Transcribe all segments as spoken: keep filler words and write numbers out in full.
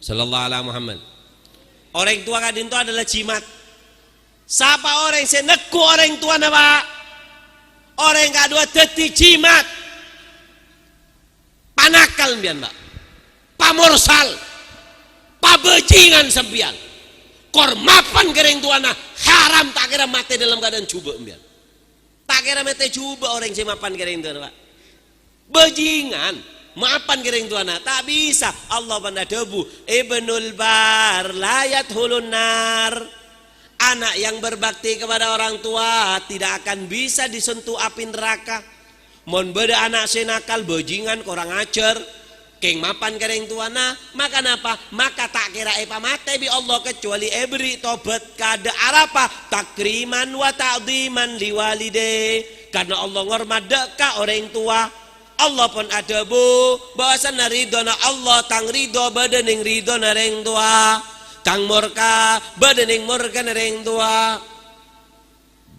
Sallallahu ala Muhammad. Orèng towa ka'dinto adalah jimat. Sapa orèng sè neggu' orèng towana, Pak? Orèng ka'dinto dhâddhi jimat. Panakal sampèyan, Pak. Pamorsal. Pabhâjingan sampèyan. Kor mapan ka rèng towana, haram ta' kèra matè dalam keadaan jhubâ' sampèyan. Ta' kèra matè jhubâ' orèng sè mapan ka rèng towana, Pak. Bhâjingan, mapan ka rèng towana. Ta' bisa. Allah pon adhâbu, "Ibnul bar la yadkhulun nar." Anak yang berbakti kepada orang tua tidak akan bisa disentuh api neraka. Mon bâdâ ana' sè nakal, bhâjingan, korang ajhâr, kèng mapan ka rèng towana, maka napa? Maka ta' kèra èpamatè bi' Allah, kecuali èberri' tobat. Kadâ' arapa? Takriman wa ta'dhiman liwalidayh. Karena Allah ngormat dâ' ka orèng towa. Allah pon adhâbu, bahwasana ridhona Allah, tang ridho bâdâ neng ridhona rèng towa. Tang morka bâdâ neng morkana rèng towa.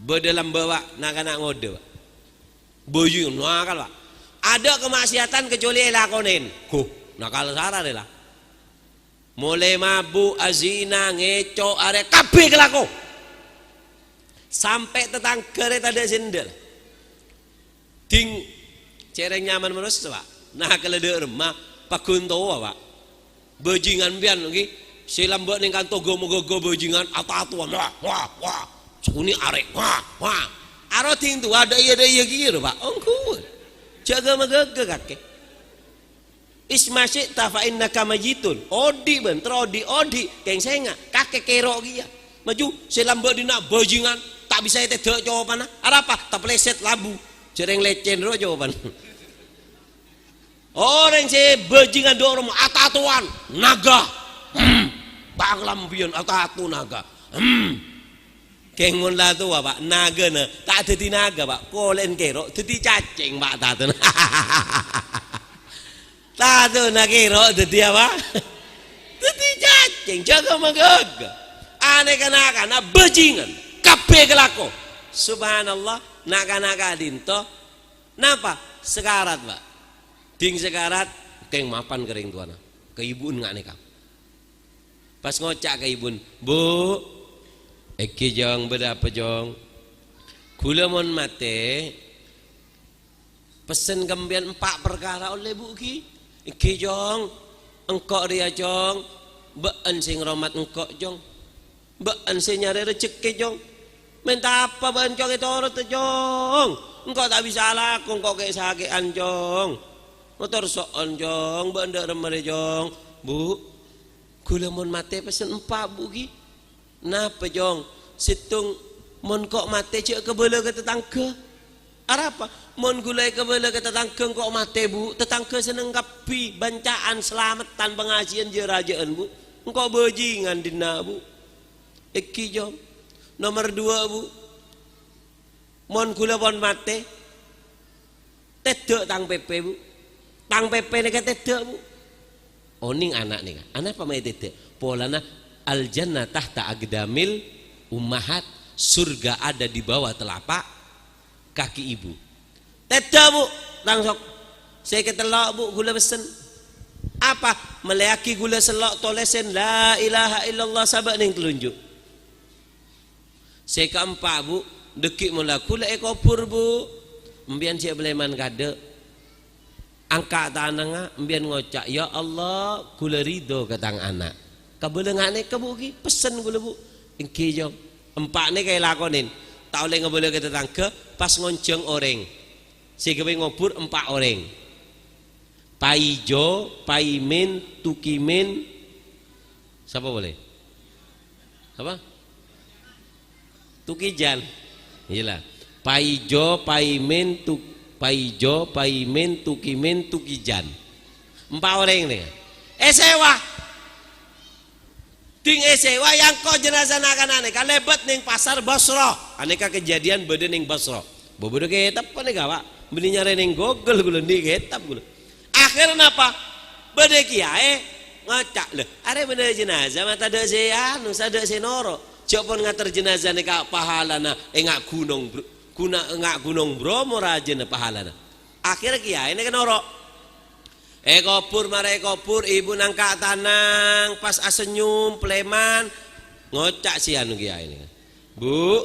Bâdâ lambâ', Pak, na'-kana' ngodâ, Pak. Bhâjing nakal, Pak. Adâ' kamaksiatan kecuali èlakonèn. Huh, nakal sara rè la. Molaè mabu', azina, ngèco', arè, kabbhi èkalako. Sampè' tatangghâ rè tadâ' sèndal. Ding, cèrèng nyaman manossa, Pak. Nakalla dâ' remma, paggun towa, Pak. Bhâjingan sampèyan ghi, sè lambâ' neng kanto gâmagâgâ bhâjingan, ata-atowan, wah, wah, wah. Sakonè' arè, wah, wah. Aro ding towa, dâ' iyâ, dâ' iyâ kèya, Pak. Ongghu. Jhâ' gâmagâgâ, kakè. Isma syi'ta fa innaka mayyitun. Odi' bân, terro odi', odi'. Kèng sènga', kakè kèro' kèya. Maju, sè lambâ' dinna' bhâjingan, ta' bisa ètèdâ' copanna. Arapa? Taplèsèt labu. Jhâreng lècèn ro copan. Orèng sè bhâjingan dâ' remma ata-atowan, naga. Hmm. Bâ' kalambhiyân ata-ato naga. Hmm. Kèng mon la towa, Pak, nagana ta' dhâddhi naga, Pak. Kolè'en kèro', dhâddhi cacèng, Pak, tatona. Tatona kèro' dhâddhi apa? Dhâddhi cacèng, jhâ' gâmagâgâ. Anè kana'-kana' bhâjingan, kabbhi èkalako. Subhanallah, na'-kana' ka'dinto. Napa? Sakarat, Pak. Ding sakarat, kèng mapan ka rèng towana. Ka ibu'en nga' nèka. Pas ngoca' ka ibu'en, "Bu, èngghi, Jong, bâdâ apa, Jong?" "Ghulâ mon matè, pessen ka empèyan empa' parkara ollè, Bu, ghi." "Èngghi, Jong, engko' rèya, Jong, bâ'en sè ngaromat engko', Jong. Bâ'en sè nyarè rejhekkè, Jong. Mènta apa bâ'en, Jong, ètoro'a, Jong. Engko' ta' bisa alako, engko' kè'-sakè'an, Jong. Motor so'on, Jong, bâ'en dâ' remma rè, Jong." "Bu, ghulâ mon matè pessen empa', Bu, ghi." "Napa, Jong?" "Sèttong, mon engko' matè jhâ' kabâlâ ka tatangghâ." "Arapa?" "Mon ghulâ èkabâlâ ka tatangghâ engko' matè, Bu, tatangghâ senneng kabbhi, bânca'an, salameddhân, pangajiyân, jâ-rajâ'ân, Bu. Engko' bhâjingan dinna', Bu." "Èngghi, Jong. Nomer duwâ', Bu, mon ghulâ pon matè, tèdâ' tang pèpè, Bu. Tang pèpè nèka tèdâ', Bu." Onèng ana' nèka. Anapa ma' ètèdâ'? Polana al jannah tahta aqdamil ummahat. Surga ada di bawah telapak kaki ibu. "Tèdâ', Bu, tang sok. Sè katello', Bu, ghulâ pessen." "Apa?" "Mellèyaghi ghulâ sello' tolèsèn la ilaha illallah sabâ' neng telunju'." "Sè kaempa', Bu, dhâggi' mon la ghulâ èkobhur, Bu, empèyan sè èpalèman kadâ'. Angka' tanangnga, empèyan ngoca', 'Ya Allah, ghulâ ridho ka tang ana'.' Kabâlâ nga' nèka, Bu, ghi, pessen ghulâ, Bu." "Èngghi, Jong." Empa' nèka èlakonè. Ta' ollè ngabâlâ ka tatangghâ, pas ngonjhâng orèng. Sè èghâbây ngobhur empa' orèng. Paijo, Paimin, Tukimin. Sapa polè? Apa? Tukijan. Iyâ la. Paijo, Paimin, Tu-, Paijo, Paimin, Tukimin, Tukijan. Empa' orèng nèka. Èsèwa. Ding èsèwa, èangko' jenazah na'-kana' nèka lèbât neng pasar Basra. Anèka kejadian bâdâ neng Basra. Bâ-, bâdâ kètab panèka, Pak. Bânnè nyarè neng Google ghulâ, andi' kètab ghulâ. Akhèrra napa? Bâdâ kiyaè ngoca', "Lho, arè bâdâ jenazah, ma' tadâ' sè anu, tadâ' sè noro'. Jhâ' pon ngater jenazah nèka pahalana enga' Gunong Bro-, guna enga' Gunong Bromo rajâna pahalana." Akhèrra kiyaè nèka noro'. Èkobhur, marè èkobhur, ibu nangka' tanang, pas asenyum, pleman, ngoca' sè anu kèya ini. "Bu,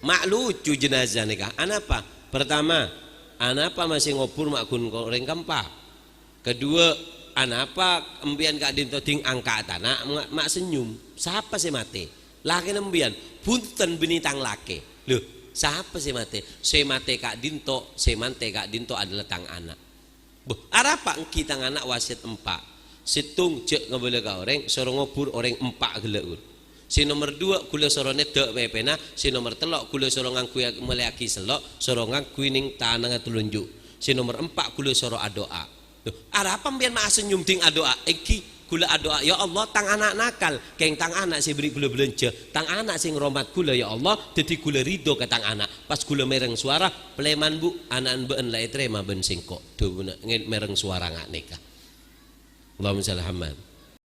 ma' lucu jenazah nèka. Anapa? Pertama, anapa masih ngobhur ma' ghun orèng ka'empa'? Kedua, anapa empèyan ka'dinto ding angka' tana' ma', ma' senyum? Sapa sè matè? Lakèna empèyan?" "Bhunten, bânnè tang lakè." "Lho, sapa sè matè?" "Sè matè ka'dinto, sè matè ka'dinto adalah tang ana'." "Bâh, arapa?" "Èngghi tang ana' wasiyat empa'. Sèttong jhâ' ngabâlâ ka orèng, soro ngobhur orèng empa' ghellâ', ghun. Sè nomer duwâ', ghulâ soro nèddhâ' pèpèna. Sè nomer tello', ghulâ soro ngangghuy, mellèyaghi sello', soro ngangghuy neng tanangnga telunju'. Sè nomer empa', ghulâ soro adu'a." "Lho, arapa empèyan ma' asenyum ding adu'a?" "Èngghi, ghulâ adu'a, 'Ya Allah, tang ana' nakal, kèng tang ana' sè bâri' ghulâ bâlânjhâ, tang ana' sè ngoromat ghulâ, ya Allah, dhâddhi ghulâ ridho ka tang ana'.' Pas ghulâ mèreng sowara, 'Pleman, Bu, ana'na bâ'ân la ètarèma bân sèngko'.'" Dâbuna ngèn-, mèreng sowara nga' nèka. Allahumma shalli Muhammad.